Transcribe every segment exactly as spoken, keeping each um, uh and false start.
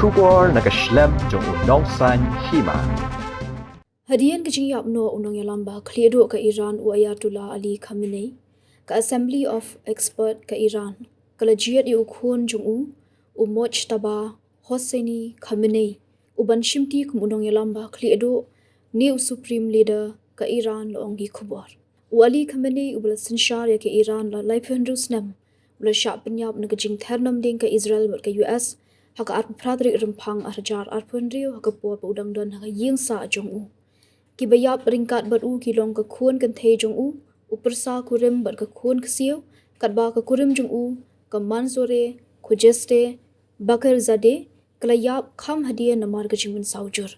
Khubor na ka shlem jong u nongsaiñ hima. Hadien ka jingïap noh u nongïalam ba khlieh duh ka Iran u Ayatollah Ali Khamenei, ka Assembly of Expert ka Iran ka la jied ïa u khun jong u, u Mojtaba Hosseini Khamenei, u ban shimti kum u nongïalam ba khlieh duh ne u Supreme Leader ka Iran, la ong ki khubor. U Ali Khamenei uba la synshar ïa ka Iran la laiphew hynriew snem, u la shah pynïap na ka jingther namding ka Israel bad ka U S ha ka arphew phra tarik Rymphang arhajar arphew hynriew ha ka por ba u dang don ha ka ïing sah jong u. Kiba ïap ryngkat bad u ki long ka khun kynthei jong u, u pyrsa kurim bad ka khun ksiew, katba ka kurim jong u, ka Mansoureh Khojesteh Bakhrizadeh, ka la ïap kham hadien namar ka jingmynsaw jur.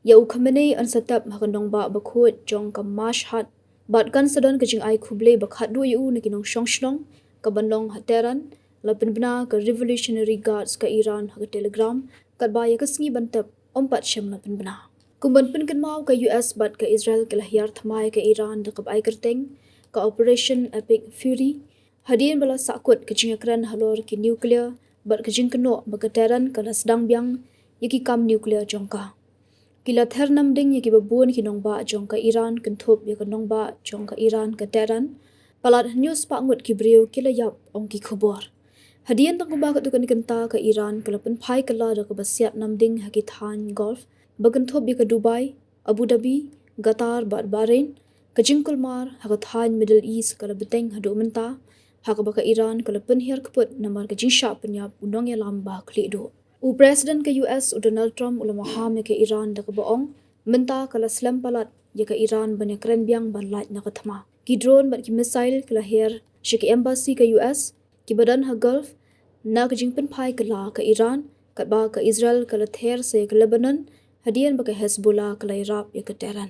Ïa u Khamenei yn sa tep ha ka nongbah bakhuid jong ka Mashhad bad kan sa don ka jingai khublei ba khatduh ïa u na ki nongshong shnong, kaban long ha Tehran, la pynbna ka Revolutionary Guards ka Iran ha ka Telegram, katba ïa ka sngi ban tep ym pat shym la pynbna. Kum ban pynkynmaw, ka U S bad ka Israel ki la hiar thma ïa ka Iran da kaba ai kyrteng ka Operation Epic Fury, hadien ba la sahkut ka jingïakren halor ki nuclear bad ka jingkynnoh ba ka Tehran ka la sdang biang ïa ki kam nuclear jong ka. Ki la ther namding ïa kiba bun ki nongbah jong ka Iran, kynthup ïa ka nongbah jong ka Iran ka Tehran. Palat hynñiew spah ngut ki briew ki la ïap, ong ki khubor. Hadien tang kumba katto katne kynta, ka Iran ka la pynphai kylla da kaba siat namding ha ki thaiñ Gulf ba kynthup ïa ka Dubai, Abu Dhabi, Qatar bad Bahrain. Ka jingkulmar ha ka thaiñ Middle East ka la bteng haduh mynta, ha kaba ka Iran ka la pynhiar kput namar ka jingshah pynïap u nongïalam ba khlieh duh. U President ka U S u Donald Trump u la maham ïa ka Iran da kaba ong mynta ka la slem palat ïa ka Iran ban ïakren biang ban lait na ka thma. Ki drone bad ki missile ki la her sha ki embassy ka U S kiba don ha Gulf na ka jingpynphai kylla ka Iran, katba ka Israel ka la ther sa ïa ka Lebanon hadien ba ka Hezbollah ka la ïarap ïa ka Tehran.